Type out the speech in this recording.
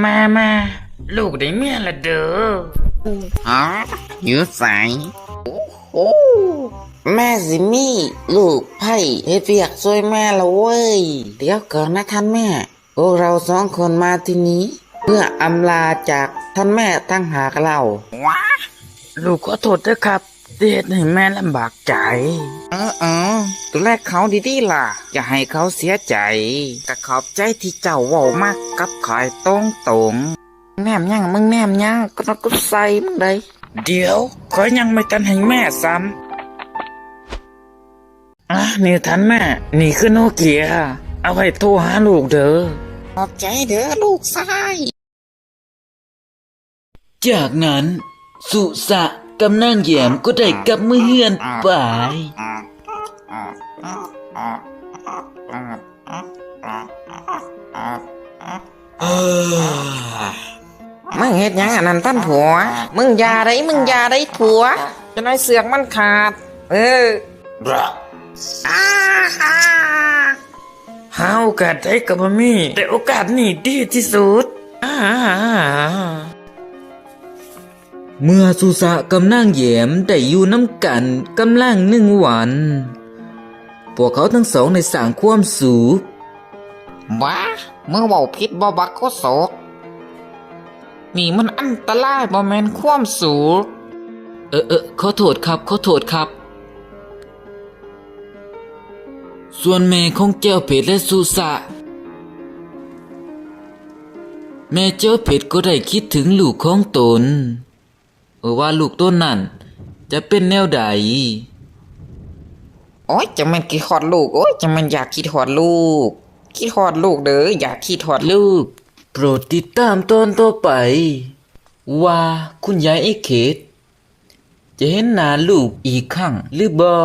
ມາ ມາ ລູກໄດ້ເມຍລະເດີ. ຮະ? ຢູ່ໃສ? ໂອ້ໂຫ ແມ່ຊິມີລູກໃພ້ເຮັດວຽກຊ່ວຍແມ່ລະເວີຍ. ດຽວກ່ອນນະທ່ານແມ່, ພວກເຮົາສອງຄົນມາທີ່ນີ້ເພື່ອອຳລາຈາກທ່ານແມ່ຕ່າງຫາກລາວ. ວ້າ ລູກຂໍໂທດເດີຄັບ ທີ່ເຮັດໃຫ້ແມ່ລຳບາກໃຈ. ເອີໆ ດູແລເຂົາດີໆລະ, ຢ່າໃຫ້ເຂົາເສຍໃຈ. ກະຂອບໃຈທີ່ເຈົ້າເວົ້າມາກັບຂ້ອຍຕົງໆ. ແນມຫຍັງ? ມຶງແນມຫຍັງ? ກະນອກກຸດໃສ່ມຶງໄດ໋. ດຽວ, ຂ້ອຍຍັງບໍ່ທັນໃຫ້ແມ່ຊ້ຳ. ອ່ະ ນີ້ທ່ານແມ່, ນີ້ຄືໂນເກຍ, ເອົາໄວ້ໂທຫາລູກເດີ. ຂອບໃຈເດີລູກຊາຍ. ຈາກນັ້ນ ສຸສະກັບນາງແຢມກໍໄດ້ກັບເມືອເຮືອນໄປ. ເອີ ມຶງເຮັດຫຍັງອັນນັ້ນທ່ານຜົວ? ມຶງຢ່າໄດ໋ ມຶງຢ່າໄດ໋ຜົວ, ຈະໜ້ອຍເຊືອກມັນຂາດ. ເອີ ອາ ອາ ຫາໂອກາດໃດກໍບໍ່ມີ, ແຕ່ໂອກາດນີ້ດີທີ່ສຸດ. ອາ ເມື່ອສຸສະກັບນາງແຢມໄດ້ຢູ່ນຳກັນກຳລັງໜຶ່ງວັນ, ພວກເຂົາທັງສອງໄດ້ສ້າງຄວາມສຸກ. ບາ ມຶງເວົ້າຜິດບໍ່ບັກໂຄສົກ? ນີ້ມັນອັນຕະລາຍ ບໍ່ແມ່ນຄວາມສຸກ. ເອີ ເອີ ຂໍໂທດຄັບ ຂໍໂທດຄັບ. ສ່ວນແມ່ຂອງແຈ່ວເພັດ ແລະ ສຸສະ, ແມ່ແຈ່ວເພັດກໍໄດ້ຄິດເຖິງລູກຂອງຕົນ ວ່າລູກຕົນນັ້ນຈະເປັນແນວໃດ. ໂອ້ຍ ຈັ່ງແມ່ນຄິດຮອດລູກ, ໂອ້ຍ ຈັ່ງແມ່ນຢາກຄິດຮອດລູກ, ຄິດຮອດລູກເດີ, ຢາກຄິດຮອດລູກ. ໂປດຕິດຕາມຕອນຕໍ່ໄປ ວ່າຄຸນຍາຍເອເຄດ ຈະເຫັນໜ້າລູກອີກຄັ້ງຫຼືບໍ່?